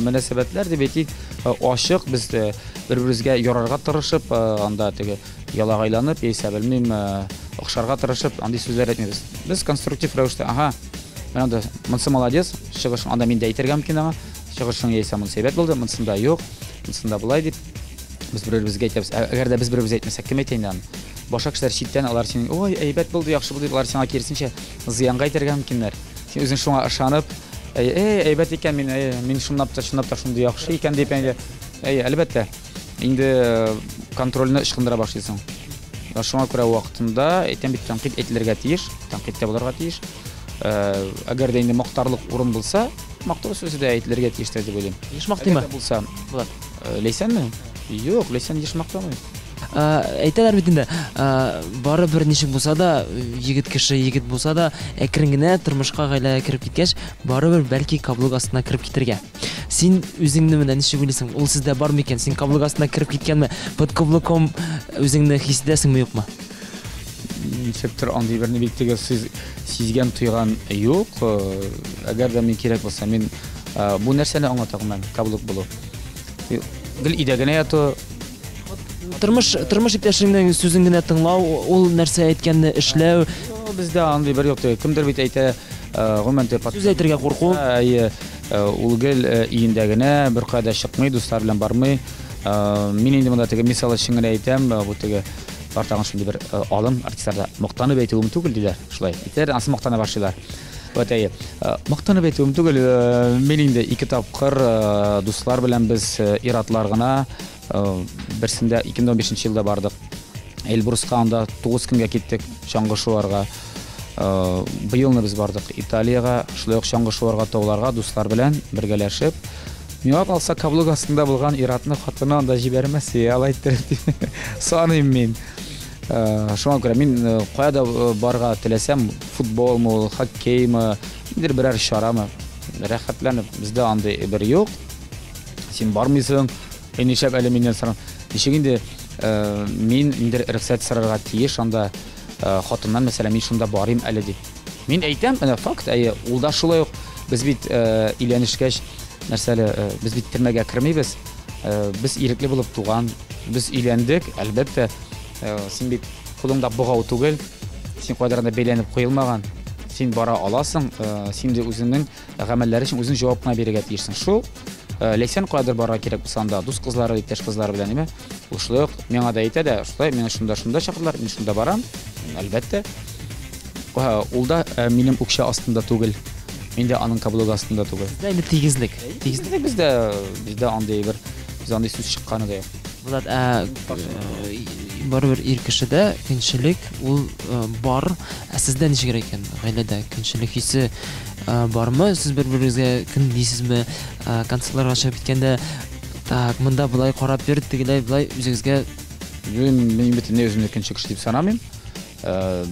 Speaker 15: мөнәсәбәтләр дип әйтик, ачык, без бер-беребезгә ярарга тырышып, анда теге ялагайланып, яисә белмим, охшарга тырышып, андый сүзләр әйтмибез. Без конструктив рәвештә, ага, менә анда монысы молодец, чыгышың, анда мин дә әйтергә мөмкин аңа, чыгышың яисә монысы әйбәт булды, монысында юк, монысында болай дип. Без бер-беребезгә әйтәбез. Әгәр дә без бер-беребезгә әйтмәсәк, кем әйтә инде аны? Башка кешеләр читтән, алар синең, ой, әйбәт булды, яхшы булды дип, алар сиңа киресенчә зыянга әйтергә мөмкиннәр. Син үзең шуңа ышанып, әй, әй, әйбәт икән мин, әй, мин чынлап та, чынлап та шундый яхшы икән дип инде. Әй, әлбәттә, инде контрольне ычкындыра башлыйсың. Шуңа күрә вакытында, әйтәм бит, тәнкыйть әйтелергә тиеш, тәнкыйть тә булырга тиеш. Әгәр дә инде мактарлык урын булса, мактау сүзе дә әйтелергә тиештер дип уйлыйм.
Speaker 11: Еш мактыймы?
Speaker 15: Әгәр дә булса.
Speaker 11: Булат.
Speaker 15: Ләйсәнме? Юк, Ләйсән еш мактамый.
Speaker 11: Әйтәләр бит инде, барыбер ничек булса да, егет кеше егет булса да, әкрен генә тормышка, гаиләгә кереп киткәч, барыбер бәлки каблук астына кереп китергә. Син үзеңне менә ничек уйлыйсың, ул сездә бар микән? Син каблук астына кереп киткәнме? Под каблуком үзеңне хис итәсеңме, юкмы?
Speaker 15: Ничектер андый берни бик теге сизгән, тойган юк. Әгәр дә мин кирәк булса, мин бу нәрсәне аңлата гомумән, каблук булу. Гел өйдә генә яту.
Speaker 11: Тормыш, тормыш иптәшеңнең сүзен генә тыңлау, ул нәрсә әйткәнне эшләү.
Speaker 15: Бездә андый бер юк. Кемдер бит әйтә, гомумән
Speaker 11: Сүз әйтергә курку.
Speaker 15: Әйе, ул гел өендә генә, беркая да чыкмый, дуслар белән бармый. Мин инде монда теге мисал өчен генә әйтәм, бу теге бар тагын шундый бер алым, артистларда мактанып әйтүем түгел диләр, шулай. Әйтәләр, ансы мактана башлыйлар. Вот әйе. Мактанып әйтүем түгел, мин инде ике тапкыр дуслар белән без ир-атлар гына берсендә 2015 елда бардык. Эльбруска анда 9 көнгә киттек чаңгы шуарга. Быелны без бардык Италиягә, шулай ук чаңгы шуарга, тауларга дуслар белән бергәләшеп. Миңа калса, каблук астында булган ир-атны хатыны анда җибәрмәс, алай иттереп дип саныйм мин. Шуңа күрә мин кая да барырга теләсәм, футболмы ул, хоккеймы, ниндидер берәр чарамы, рәхәтләнеп, бездә андый бер юк. Син бармыйсың, ә нишләп әле миннән сорам? Ничек инде мин ниндидер рөхсәт сорарга тиеш анда хатыннан, мәсәлән, мин шунда барыйм әле дип. Мин әйтәм, менә факт, әйе, ул да шулай ук. Без бит өйләнешкәч, нәрсә әле, без бит төрмәгә кермибез. Без ирекле булып туган, без өйләндек, әлбәттә. Син бит кулыңда богау түгел, син кайдыр анда бәйләнеп куелмаган. Син бара аласың, син дә үзеңнең гамәлләр өчен үзең җавап кына бирергә тиешсең. Шул Ләйсән каядыр барырга кирәк булса анда дус кызлары, иптәш кызлары белән, әйме? Ул шулай ук миңа да әйтә дә, шулай миңа шунда-шунда чакырдылар, мин шунда барам. Әлбәттә. Ул да минем үкчә астында түгел. Мин дә аның каблугы астында түгел.
Speaker 11: Бездә инде тигезлек.
Speaker 15: Тигезлек бездә, бездә андый бер, бездә андый сүз чыкканы да юк.
Speaker 11: Булат, ә барыбер ир кешедә көнчелек ул бар. Ә сездә ничегрәк икән? Гаиләдә көнчелек хисе бармы? Сез бер-берегезгә көн дисезме? Концертларга чыгып киткәндә, так, монда болай карап йөр, тегеләй болай үзегезгә.
Speaker 15: Мин бөтенләй үземне көнче кеше дип санамыйм.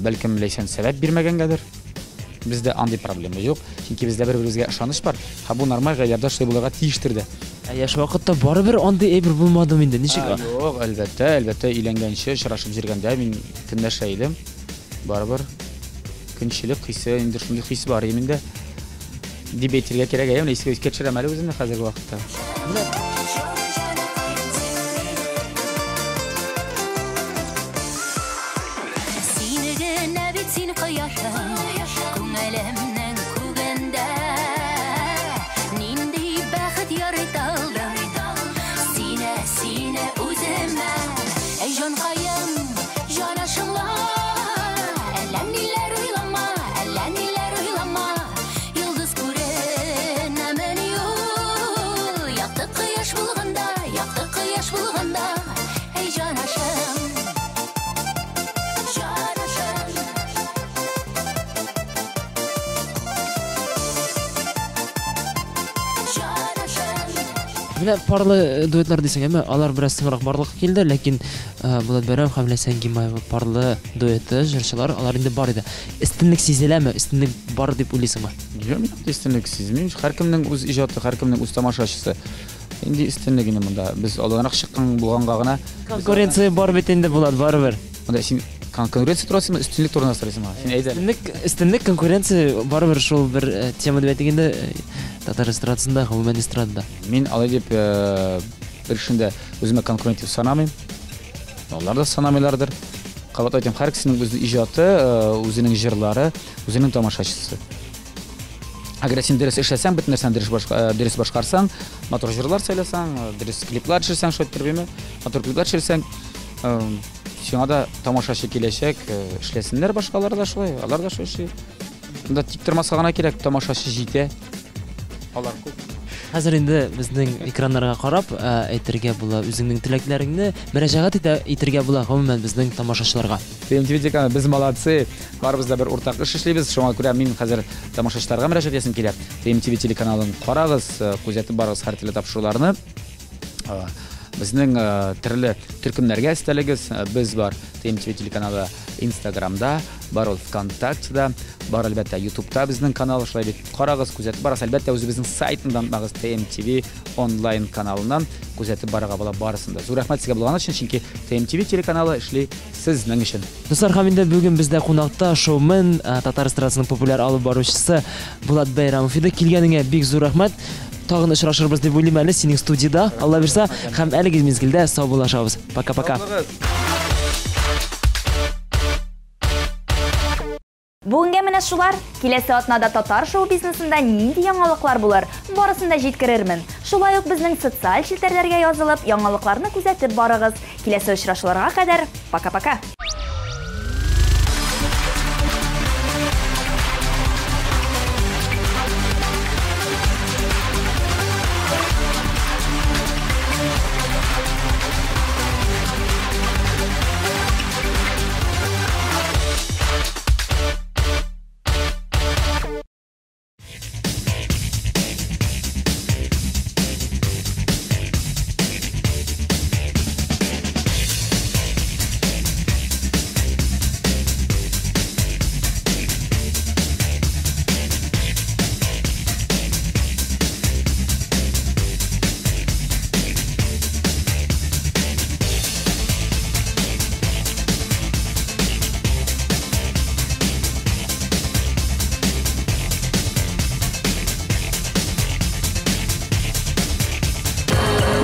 Speaker 15: Бәлкем Ләйсән сәбәп бирмәгәнгәдер. Бездә андый проблема юк, чөнки бездә бер-беребезгә ышаныч бар. Һәм бу нормаль гаиләләрдә шулай булырга тиештер дә.
Speaker 11: Ә яшь вакытта барыбер андый әйбер булмадымы инде? Ничек?
Speaker 15: Юк, әлбәттә, әлбәттә, өйләнгәнче, очрашып йөргәндә мин көнләшә идем. Барыбер көнчелек хисе, инде шундый хис бар иде миндә. Дип әйтергә кирәк, әйе, менә искә төшерәм әле үземне хәзерге вакытта.
Speaker 18: Сине генә бит син кояшым, күңелемнең күгендә. Нинди бәхет ярыйталдым, сине, сине үземә. Әй җанкаем, җанашымла, әллә ниләр уйлама, әллә ниләр уйлама. Йолдыз күренәмени ул, якты кояш булганда, якты кояш булганда. Әй җанашым.
Speaker 11: Менә парлы дуэтлар дисең, әмма алар бераз соңрак барлыкка килде, ләкин Булат Бәйрәмов һәм Ләйсән Гимаева парлы дуэты, җырчылар, алар инде бар иде. Өстенлек сизеләме? Өстенлек бар дип уйлыйсыңмы?
Speaker 15: Юк, мин андый өстенлек сизмим. Һәркемнең үз иҗаты, һәркемнең үз тамашачысы. Нинди өстенлек инде монда? Без алданрак чыккан булганга гына.
Speaker 11: Конкуренция бар бит инде, Булат, барыбер.
Speaker 15: Монда син конкуренция турында өстенлек турында сорыйсыңмы? Син әйдә.
Speaker 11: Өстенлек, өстенлек, конкуренция барыбер шул бер тема дип әйтик инде, татар эстрадасында, гомумән эстрадада.
Speaker 15: Мин алай дип бер кешене дә үземә конкурент дип санамыйм. Алар да санамыйлардыр. Кабат әйтәм, һәр кешенең үз иҗаты, үзенең җырлары, үзенең тамашачысы. Әгәр син дөрес эшләсәң, бөтен нәрсәне дөрес башкарсаң, матур җырлар сайласаң, дөрес клиплар төшерсәң, шулай итеп торбыймы? Матур клиплар төшерсәң, сиңа да тамашачы киләчәк, эшләсеннәр башкалар да шулай, алар да шулай эшли. Монда тик тормаска гына кирәк, тамашачы җитә. Алар күп.
Speaker 11: Хәзер инде безнең экраннарга карап, әйтергә була үзеңнең теләкләреңне, мөрәҗәгать итәргә була гомумән безнең тамашачыларга.
Speaker 15: TMTV телеканалы, без молодцы, барыбыз да бер уртак эш эшлибез, шуңа күрә мин хәзер тамашачыларга мөрәҗәгать итәсем килә. TMTV телеканалын карагыз, күзәтеп барыгыз һәр төрле тапшыруларны. Безнең төрле төркемнәргә өстәлегез. Без бар TMTV телеканалы Инстаграмда, бар ул ВКонтактеда, бар әлбәттә Ютубта безнең канал, шулай бит карагыз, күзәтеп барыгыз. Әлбәттә үзебезнең сайтыннан онытмагыз, TMTV онлайн каналыннан күзәтеп барырга була барысын да. Зур рәхмәт сезгә булган өчен, чөнки TMTV телеканалы эшли сезнең өчен.
Speaker 11: Дуслар, һәм инде бүген бездә кунакта шоумен, татар эстрадасының популяр алып баручысы Булат Бәйрәмов иде. Килгәнеңә бик зур рәхмәт. Тагын очрашырбыз дип уйлыйм әле синең студиядә, Алла бирса, һәм әлеге мизгелдә саубуллашабыз. Пока-пока.
Speaker 2: Бүгенгә менә шулар. Киләсе атнада татар шоу-бизнесында нинди яңалыклар булыр, барысын да җиткерермен. Шулай ук безнең социаль челтәрләргә язылып, яңалыкларны күзәтеп барыгыз. Киләсе очрашуларга кадәр пока-пока.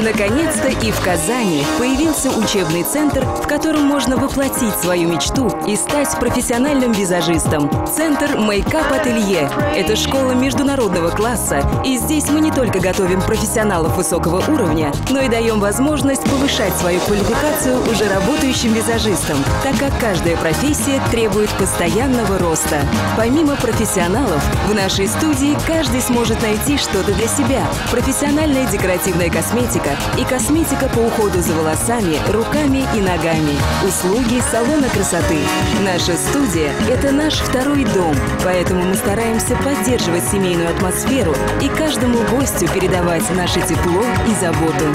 Speaker 19: Наконец-то и в Казани появился учебный центр, в котором можно воплотить свою мечту и стать профессиональным визажистом. Центр Makeup Ателье – это школа международного класса, и здесь мы не только готовим профессионалов высокого уровня, но и даем возможность повышать свою квалификацию уже работающим визажистам, так как каждая профессия требует постоянного роста. Помимо профессионалов, в нашей студии каждый сможет найти что-то для себя. Профессиональная декоративная косметика и косметика по уходу за волосами, руками и ногами. Услуги салона красоты. Наша студия – это наш второй дом, поэтому мы стараемся поддерживать семейную атмосферу и каждому гостю передавать наше тепло и заботу.